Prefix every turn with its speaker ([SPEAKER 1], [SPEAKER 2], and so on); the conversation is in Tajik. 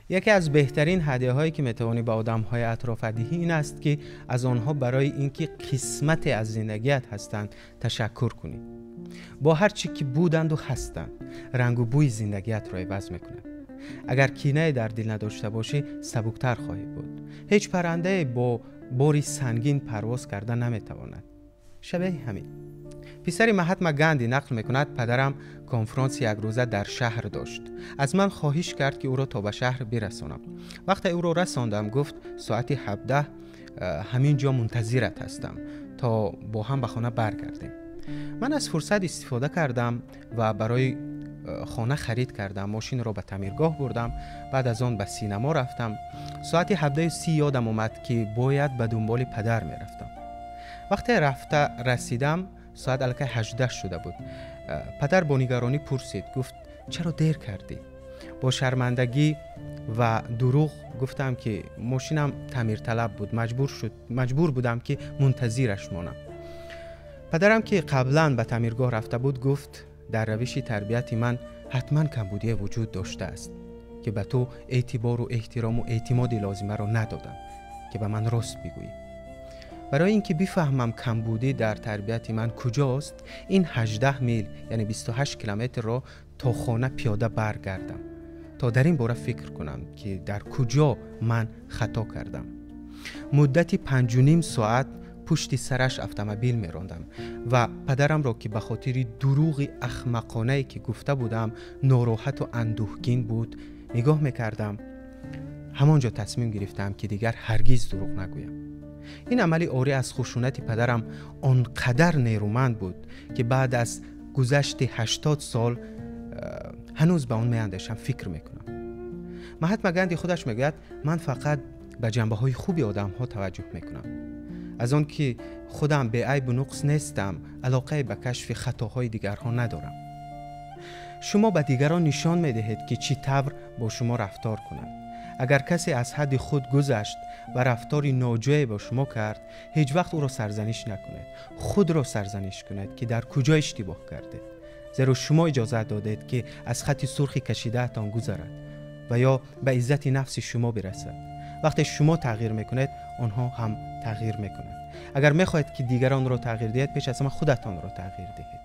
[SPEAKER 1] Яке аз беҳтарин ҳадияҳое ки метавонӣ ба одамҳои атрофат диҳӣ ин аст, ки аз онҳо барои ин ки қисмате аз зиндагият ҳастанд ташаккур кунӣ. Бо ҳар чӣ ки буданду ҳастанд, рангу бӯи зиндагиятро иваз мекунад. Агар кинае дар дил надошта бошӣ, сабуктар хоҳӣ буд. Ҳеҷ паррандае бо бори сангин парвоз карда наметавонад. Шабеҳи ҳамин. Писари Маҳатма Ганди нақл мекунад: падарам конфронси якрӯза дар шаҳр дошт. Аз ман хоҳиш кард, ки ӯро то ба шаҳр бирасонам. Вақте ӯро расондам, гуфт: соати 17 ҳамин ҷо мунтазират ҳастам, то бо ҳам ба хона баргардем. Ман аз фурсат истифода кардам ва барои хона харид кардам, мошинро ба таъмиргоҳ бурдам, баъд аз он ба синамо рафтам. Соати 17:30 ёдам омад, ки бояд ба дунболи падар мерафтам. Вақте рафта расидам, соат аллакай 18 шуда буд. Падар бо нигаронӣ пурсид, гуфт: чаро дер кардӣ? Бо шармандагӣ ва дурӯғ гуфтам, ки мошинам таъмирталаб буд, маҷбур будам, ки мунтазираш монам. Падарам, ки қаблан ба таъмиргоҳ рафта буд, гуфт: дар равиши тарбияти ман ҳатман камбудие вуҷуд доштааст, ки ба ту эътибору эҳтирому эътимоди лозимаро надодам, ки ба ман рост бигӯӣ. Барои ин ки бифаҳмам камбудӣ дар тарбияти ман куҷост, ин 18 мил, яъне 28 километрро то хона пиёда баргардам, то дар ин бора фикр кунам, ки дар куҷо ман хато кардам. Муддати 5,5 соат пушти сараш автомобил мерондам ва падарамро, ки ба хотири дурӯғи ахмақонае ки гуфта будам нороҳату андӯҳгин буд, нигоҳ мекардам. Ҳамон ҷо тасмим гирифтам, ки дигар ҳаргиз дурӯғ нагӯям. Ин амали орӣ аз хушунати падарам он қадар нерӯманд буд, ки баъд аз гузашти 80 сол ҳанӯз ба он меандешам, фикр мекунам. Маҳатма Ганди худаш мегӯяд: ман фақат ба ҷанбаҳои хуби одамҳо таваҷҷӯҳ мекунам. Аз он ки худам беайбу нуқс нестам, алоқае ба кашфи хатоҳои дигарҳо надорам. Шумо ба дигарон нишон медиҳед, ки чӣ тавр бо шумо рафтор кунанд. Агар касе аз ҳадди худ гузашт ва рафтори ноҷое бо шумо кард, ҳеҷ вақт ӯро сарзаниш накунед. Худро сарзаниш кунед, ки дар куҷо иштибоҳ кардед, зеро шумо иҷозат додед, ки аз хатти сурхи кашидаатон гузарад ва ё ба иззати нафси шумо бирасад. Вақте шумо тағйир мекунед, онҳо ҳам тағйир мекунанд. Агар мехоҳед, ки дигаронро тағйир диҳед, пеш аз ҳама худатонро тағйир диҳед.